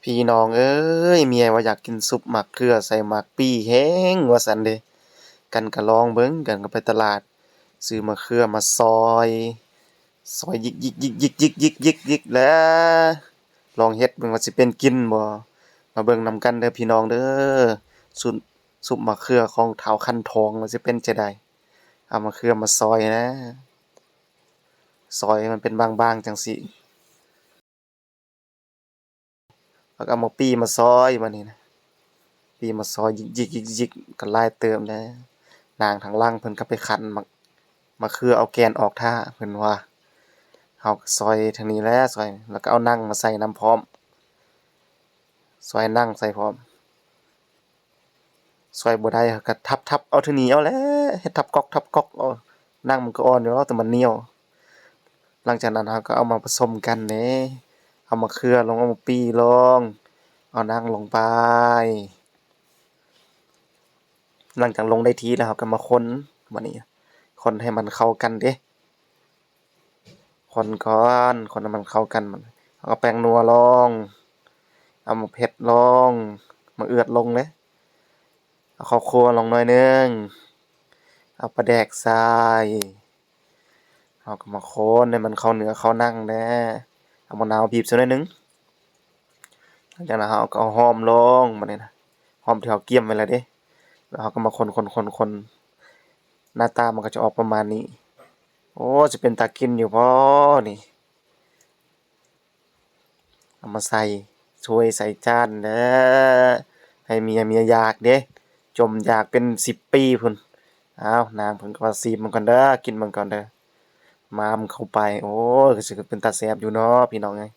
ພີ່ນ້ອງເອີຍ ເມຍວ່າຢາກກິນຊຸບໝາກເຂືອໃສ່ໝາກປີ້ແຮງວ່າຊັ້ນເດ ກັນກໍລອງເບິ່ງ ກັນກໍໄປຕະຫຼາດ ຊື້ໝາກເຂືອມາຊອຍ ຊອຍຢິກໆໆໆໆໆແລ້ວ ລອງເຮັດເບິ່ງວ່າຊິເປັນກິນບໍ່ ມາເບິ່ງນຳກັນເດີພີ່ນ້ອງເດີ ຊຸບ ຊຸບໝາກເຂືອຂອງທ້າວຂັນທອງວ່າຊິເປັນຈັ່ງໃດ ເອົາໝາກເຂືອມາຊອຍນະ ຊອຍໃຫ້ມັນເປັນບາງໆຈັ່ງຊີ້ ແລ້ວກໍເອົາໝາກປີ້ມາຊອຍບາດນີ້ນະ ປີ້ມາຊອຍຢິກໆໆໆ ກໍຫຼາຍເຕີບແຫຼະ ນາງທາງຫຼັງເພິ່ນກໍໄປຂັນໝາກ ໝາກເຂືອເອົາແກ່ນອອກຖ້າ ເພິ່ນວ່າ ເຮົາກໍຊອຍທາງນີ້ແຫຼະ ຊອຍ ແລ້ວກໍເອົາໜັງມາໃສ່ນຳພ້ອມ ຊອຍໜັງໃສ່ພ້ອມ ຊອຍບໍ່ໄດ້ ເຮົາກໍທັບໆເອົາເທື່ອນີ້ເອົາແຫຼະ ເຮັດທັບກອກທັບກອກເອົາ ໜັງມັນກໍອ່ອນຢູ່ແລ້ວ ແຕ່ມັນໜຽວ ຫຼັງຈາກນັ້ນເຮົາກໍເອົາມາປະສົມກັນເດ້ ເອົາໝາກເຂືອລົງ ເອົາໝາກປີ້ລົງ ເອົາໜັງລົງໄປ ຫຼັງຈາກລົງໄດ້ທີ່ແລ້ວ ເຮົາກໍມາຄົນ ບາດນີ້ຄົນໃຫ້ມັນເຂົ້າກັນເດ້ ຄົນກ່ອນ ຄົນໃຫ້ມັນເຂົ້າກັນ ເອົາແປ້ງນົວລົງ ເອົາໝາກເຜັດລົງ ໝາກເອືອດລົງເດ້ ເອົາເຂົ້າຂົ້ວລົງໜ້ອຍໜຶ່ງ ເອົາປາແດກໃສ່ ເຮົາກໍມາຄົນໃຫ້ມັນເຂົ້າເນື້ອເຂົ້າໜັງແດ່ ເອົາໝາກນາວບີບໃສ່ໜ້ອຍໜຶ່ງ ຫຼັງຈາກນັ້ນເຮົາກໍເອົາຫອມລົງ ບາດນີ້ນະ ຫອມທີ່ເຮົາກຽມໄວ້ແລ້ວເດ້ ແລ້ວເຮົາກໍມາຄົນໆໆໆ ໜ້າຕາມັນກໍຈະອອກປະມານນີ້ ໂອ້ ຊິເປັນຕາກິນຢູ່ບໍ່ນີ້ ເອົາມາໃສ່ຖ້ວຍໃສ່ຈານແດ່ ໃຫ້ເມຍ ເມຍຢາກເດ້ ຈົ່ມຢາກເປັນສິບປີພຸ້ນ ອ້າວ ນາງເພິ່ນກໍວ່າຊີມເບິ່ງກ່ອນເດີ ກິນເບິ່ງກ່ອນເດີ ໝາມເຂົ້າໄປ ໂອ້ຍ ກໍຊິເປັນຕາແຊບຢູ່ເນາະ ພີ່ນ້ອງເອີຍ.